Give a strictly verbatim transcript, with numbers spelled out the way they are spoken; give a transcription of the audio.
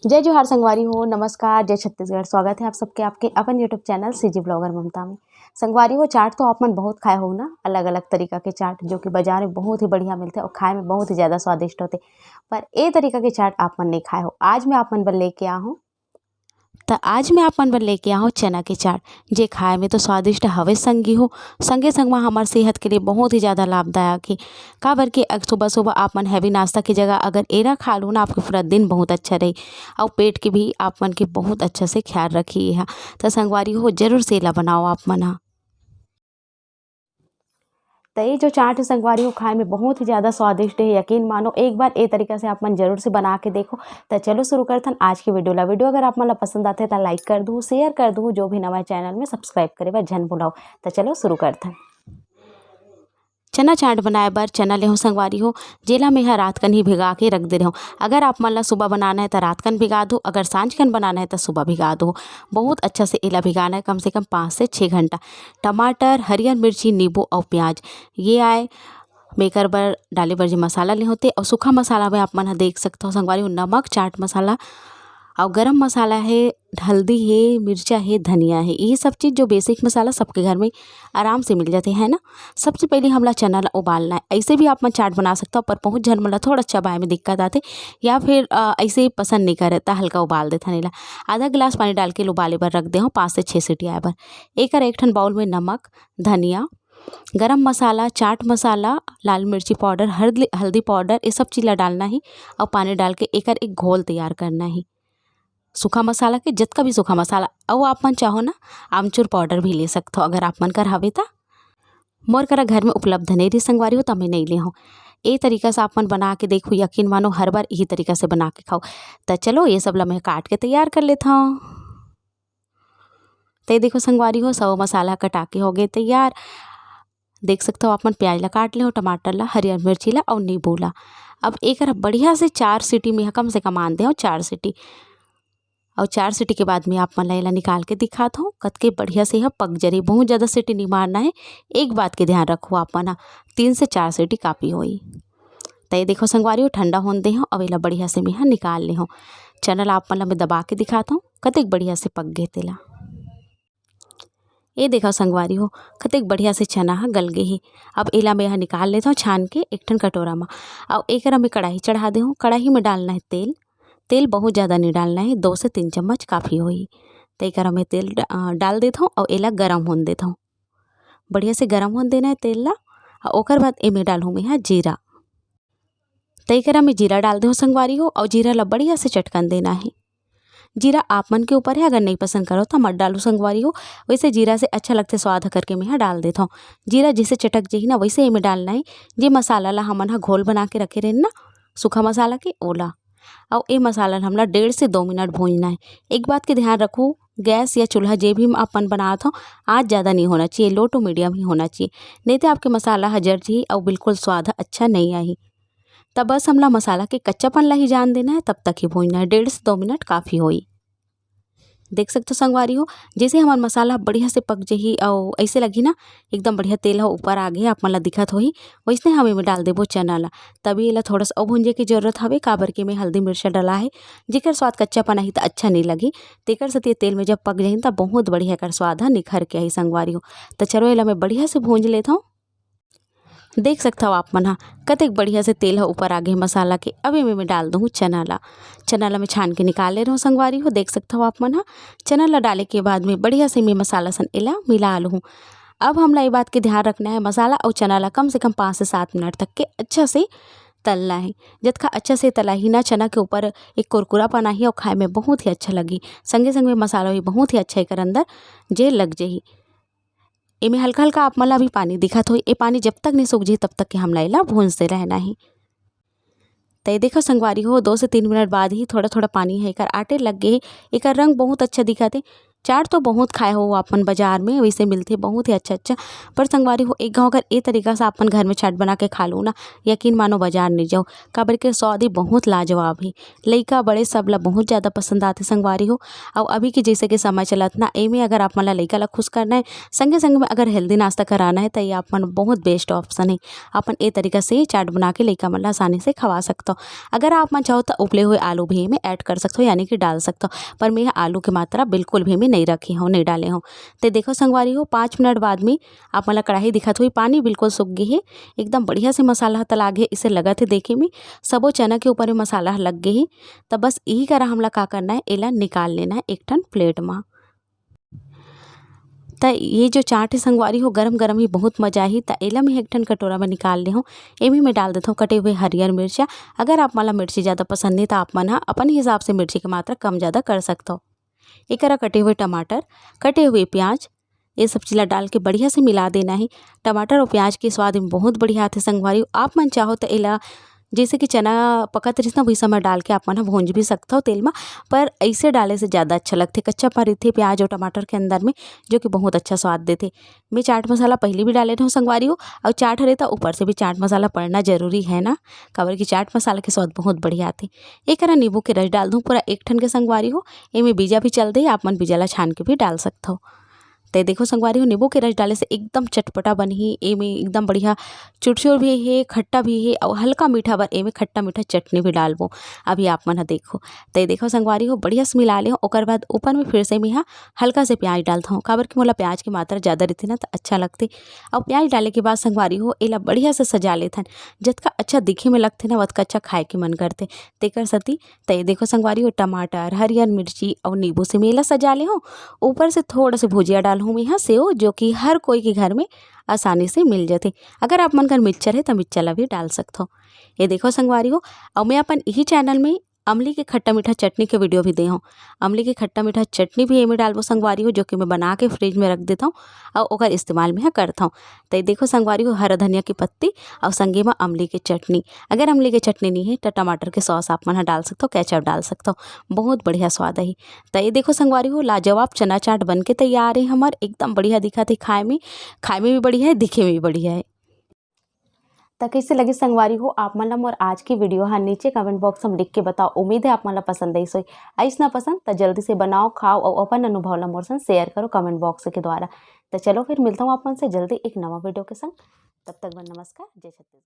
जय जोहार संगवारी हो, नमस्कार, जय छत्तीसगढ़। स्वागत है आप सबके आपके अपन YouTube चैनल सीजी ब्लॉगर ममता में। संगवारी हो, चाट तो आप मन बहुत खाए हो ना, अलग-अलग तरीका के चाट, जो कि बाजार में बहुत ही बढ़िया मिलथे और खाए में बहुत ही ज़्यादा स्वादिष्ट होथे। पर ए तरीका के चाट आप मन नहीं खाए हो। आज मैं आप मन बर लेके आ हूँ, त आज मैं आप मन बर लेके आ हूँ चना के चाट, जे खाए में तो स्वादिष्ट हवे संगी हो, संगे संग मा हमर सेहत के लिए बहुत ही ज़्यादा लाभदायक हे। काबर कि अग-, सुबह सुबह आप मन हैवी नाश्ता की जगह अगर एला खा लो ना, आपके पूरा दिन बहुत अच्छा रही और पेट के भी आप मन के बहुत अच्छा से ख्याल रखी ये हा। त संगवारी हो, जरूर से एला बनाओ आप मन हा। त ये जो चाट है संगवारी हो, खाए में बहुत ही ज़्यादा स्वादिष्ट है। यकीन मानो, एक बार ए तरीका से आप मन जरूर से बना के देखो। त चलो शुरू करथन आज की वीडियो ला। वीडियो अगर आप मन ला पसंद आथे त लाइक कर दू, शेयर कर दू, जो भी नवा चैनल में सब्सक्राइब करे बर झन भुलाओ। त चलो शुरू करथन। चना चाट बनाए बर चना लेहूँ संगवारी हो, जेला मेंहा रात कन ही भिगा के रख दे रहूँ। अगर आप मन ला सुबह बनाना है त रात कन भिगा दो, अगर सांझ कन बनाना है त सुबह भिगा दो। बहुत अच्छा से एला भिगाना है, कम से कम पाँच से छः घंटा। टमाटर, हरियर मिर्ची, नींबू और प्याज, ये आए मेकर बर डाले बर जे मसाला ले होते। और सूखा मसाला में आप मन ह देख सकत हो संगवारी हो, नमक, चाट मसाला और गरम मसाला है, हल्दी है, मिर्चा है, धनिया है। ये सब चीज़ जो बेसिक मसाला सबके घर में आराम से मिल जाते हैं ना। सबसे पहले हमला चना ला उबालना है। ऐसे भी आप मन चाट बना सकते हो, पर बहुत झन मन ला थोड़ा चबाए में दिक्कत आते या फिर, अ, ऐसे पसंद नहीं करे त हल्का उबाल देथन एला। आधा गिलास पानी डाल के उबाले बर रख दे हो, पाँच से छः सीटी आए बर। एकर एक ठन बाउल में नमक, धनिया, गरम मसाला, चाट मसाला, लाल मिर्ची पाउडर, हल्दी, हल्दी पाउडर, ये सब चीज़ ला डालना ही और पानी डाल के एकर एक घोल तैयार करना ही। सूखा मसाला के, जतका भी सूखा मसाला, अउ आप मन चाहो ना, आमचूर पाउडर भी ले सकथो, अगर आप मन कर हवे त। मोर करा घर में उपलब्ध नहीं रही संगवारी हो, त मैं नहीं ले हूँ। ए तरीका से आप मन बना के देखो, यकीन मानो, हर बार यही तरीका से बना के खाओ। त चलो, ये सब ला मैं काट के तैयार कर लेता हूँ। ते देखो संगवारी हो, सब मसाला कटा के हो गए तैयार। देख सकते हो आप मन, प्याज ला काट ले हो, टमाटर ला, हरियर मिर्ची ला और नींबू ला। अब एक बढ़िया से चार सीटी में, कम से कम आन दे हो चार सीटी। और चार सीटी के बाद में आप मन ला एला निकाल के दिखात हो, कतके बढ़िया से यह पक जरी। बहुत ज़्यादा सीटी नहीं मारना है, एक बात के ध्यान रखो आप मन ह, तीन से चार सीटी काफ़ी होई। त ये देखो संगवारी हो, ठंडा होन दे हो, अब एला बढ़िया से मेहा निकाल ले हो। चना ला आप मन ला मैं दबा के दिखात हूँ, कतेक बढ़िया से पक गे तेला। ये देखो संगवारी हो, कतेक बढ़िया से चना ह गल गे हे। अब एला मैं ह निकाल लेत हूँ छान के एक ठन कटोरा में। अब एकरा में कढ़ाई चढ़ा दे हूँ। कढ़ाई में डालना है तेल। तेल बहुत ज़्यादा नहीं डालना है, दो से तीन चम्मच काफ़ी होही। त एकरा में तेल ड-, अ, डाल देत हूँ और एला गरम होन देत हूँ। बढ़िया से गरम होन देना है तेल ला। और ओकर बाद एमे डालहूँ मैं ह जीरा। त एकरा में जीरा डाल देहूँ संगवारी हो, और जीरा ला बढ़िया से चटकन देना है। जीरा आप मन के ऊपर है, अगर नहीं पसंद करो त मत डालो संगवारी हो। वैसे जीरा से अच्छा लगथे स्वाद ह करके मैं ह डाल देत हूँ। जीरा जैसे चटक जही ना, वैसे एमे डालना है जे मसाला ला हमन ह घोल बना के रखे रहेन ना, सूखा मसाला के, ओला। और ए मसाला ला हमला डेढ़ से दो मिनट भूंजना है। एक बात के ध्यान रखो, गैस या चूल्हा जे भी अपन बनात हो, आँच ज़्यादा नहीं होना चाहिए, low to medium ही होना चाहिए, नहीं तो आपके मसाला ह जर जही और बिल्कुल स्वाद ह अच्छा नहीं आही। तब बस हमला मसाला के कच्चापन ला ही जान देना है, तब तक ही भूंजना है, डेढ़ से दो मिनट काफ़ी होई। देख सकते हो संगवारी हो, जैसे हमार मसाला बढ़िया से पक जही और ऐसे लगी ना, एकदम बढ़िया तेल ह ऊपर आ गया, आप मन ला दिखत होही, वैसने हम एमे डाल देबो चना ला। तभी एला थोड़ा सा और भूंजे की जरूरत हवे, काबर के में हल्दी मिर्चा डला है, जेकर स्वाद कच्चापन आही त अच्छा नहीं लगी। तेकर सेती तेल में जब पक जही त बहुत बढ़िया एकर स्वाद ह निखर के आही संगवारी हो। त चलो एला मैं बढ़िया से भूंज लेत हूँ। देख सकत हव आप मन ह, कतेक बढ़िया से तेल ह ऊपर आ गे मसाला के। अब एमे मैं डाल दूँ चना ला। चना ला मैं छान के निकाल ले रहूँ संगवारी हो। देख सकत हव आप मन ह, चना ला डाले के बाद में बढ़िया से मैं मसाला सन एला मिला लूँ। अब हमला ये बात के ध्यान रखना है, मसाला और चना ला कम से कम पाँच से सात मिनट तक के अच्छा से तलना है। जतका अच्छा से तलाही ना, चना के ऊपर एक कुरकुरापन आही और खाए में बहुत ही अच्छा लगी। संगे संग में मसाला भी बहुत ही अच्छा एकर अंदर जे लग जही। एमे हल्का हल्का आप मन ला भी पानी दिखत होई। ए पानी जब तक नहीं सूख जही, तब तक के हमला एला भूंजते रहना ही। त ये देखो संगवारी हो, दो से तीन मिनट बाद ही थोड़ा थोड़ा पानी है एकर आटे लग गे हे। एकर रंग बहुत अच्छा दिखत हे। चाट तो बहुत खाए हो आप मन बाजार में, वैसे मिलथे बहुत ही अच्छा अच्छा, पर संगवारी हो, एक घाव अगर ए तरीका से आप मन घर में चाट बना के खा लो ना, यकीन मानो बाजार नहीं जाओ, काबर के स्वाद ही बहुत लाजवाब है। लइका बड़े सब ला बहुत ज़्यादा पसंद आथे संगवारी हो। और अभी के जैसे कि समय चलत ना, एमे अगर आप मन ला लइका ला खुश करना है, संगे संग में अगर हेल्दी नाश्ता कराना है, तो ये आप मन बहुत बेस्ट ऑप्शन है। अपन ए तरीका से चाट बना के लइका मन ला आसानी से खवा सकते हो। अगर आप मन चाहो तो उबले हुए आलू भी एमे ऐड कर सकते हो, यानी कि डाल सकते हो, पर मैं आलू की मात्रा बिल्कुल भी मैं नहीं रखी हूँ, नहीं डाले हूँ। तो देखो संगवारी हो, पाँच मिनट बाद में आप मन ला कढ़ाई दिखत हुई, पानी बिल्कुल सूख गई है, एकदम बढ़िया से मसाला ह तलाग है, इसे लगत है देखे में सबो चना के ऊपर में मसाला ह लग गई है। तो बस यही करा हमला का करना है, एला निकाल लेना है एक ठन प्लेट में। त ये जो चाट है संगवारी हो, गरम गरम ही बहुत मजा आही। त एला मैं एक ठन कटोरा में निकाल ले हूँ। एमे मैं डाल देता हूँ कटे हुए हरियर मिर्चा। अगर आप मन ला मिर्ची ज़्यादा पसंद नहीं, तो आप मन ह अपन हिसाब से मिर्ची की मात्रा कम ज़्यादा कर सकते हो। एकरा कटे हुए टमाटर, कटे हुए प्याज, ये सब चीज ला डाल के बढ़िया से मिला देना है। टमाटर और प्याज के स्वाद में बहुत बढ़िया आथे संगवारी। आप मन चाहो तो एला, जैसे कि चना पकत रहिस ना, वही समय डाल के आप मन ह भूंज भी सकथव तेल में, पर ऐसे डाले से ज़्यादा अच्छा लगथे। कच्चा पन रहिथे प्याज और टमाटर के अंदर में, जो कि बहुत अच्छा स्वाद देथे। मैं चाट मसाला पहले भी डाले रहूँ संगवारी हो, और चाट हरे तो ऊपर से भी चाट मसाला पड़ना जरूरी है ना, काबर कि चाट मसाला के स्वाद बहुत बढ़िया आथे। एक हरा नींबू के रस डाल दूँ पूरा एक ठन के संगवारी हो, एमे बीजा भी चल दे, आप मन बीजा ला छान के भी डाल सकथव। ते देखो संगवारी हो, नींबू के रस डाले से एकदम चटपटा बनही। एमे एकदम बढ़िया चुरचुर भी हे, खट्टा भी हे, और हल्का मीठा बर एमे खट्टा मीठा चटनी भी डालबो। अभी आप मन ह देखो, ते देखो संगवारी हो, बढ़िया से मिला ले हो। ओकर बाद ऊपर में फिर से मैं ह हल्का से प्याज डालत हूँ, काबर कि मोला प्याज की मात्रा ज़्यादा रहती ना, तो अच्छा लगते। और प्याज डाले के बाद संगवारी हो, एला बढ़िया से सजा लेथन। जतका अच्छा दिखे में लगथे ना, वतका अच्छा खाए के मन करथे। तेकर सेती त ये देखो संगवारी हो, टमाटर, हरियर मिर्ची और नींबू से मैं एला सजा ले हूँ। ऊपर से थोड़ा से भुजिया डाल हूँ मैं यहाँ सेव, जो कि हर कोई के घर में आसानी से मिल जाथे। अगर आप मन घर मिक्सचर है, तो मिक्सचर ला भी डाल सकथो। ये देखो संगवारी हो, और मैं अपन यही चैनल में अमली के खट्टा मीठा चटनी के वीडियो भी दे हूँ। अमली के खट्टा मीठा चटनी भी एमे डालबो संगवारी हो, जो कि मैं बना के फ्रिज में रख देता हूँ और ओकर इस्तेमाल में करता हूँ। तो ये देखो संगवारी हो, हरा धनिया की पत्ती और संगे में अमली के चटनी। अगर अमली के चटनी नहीं है, तो टमाटर के सॉस आप मन ह डाल सकथो, केचप डाल सकथो, बहुत बढ़िया स्वाद आही। तो ये देखो संगवारी हो, लाजवाब चना चाट बन के तैयार है हमार। एकदम बढ़िया दिखत है खाए में, खाए में भी बढ़िया है, दिखे में भी बढ़िया है। त कइसे लगे संगवारी हो आप मन ला मोर आज की वीडियो ह? नीचे कमेंट बॉक्स में लिख के बताओ। उम्मीद है आप मन ला पसंद आइस होही। आइस ना पसंद त जल्दी से बनाओ, खाओ और अपन अनुभव ला मोर संग शेयर करो कमेंट बॉक्स के द्वारा। त चलो फिर मिलता हूँ आप मन से जल्दी एक नवा वीडियो के संग। तब तक बर नमस्कार, जय छत्तीसगढ़।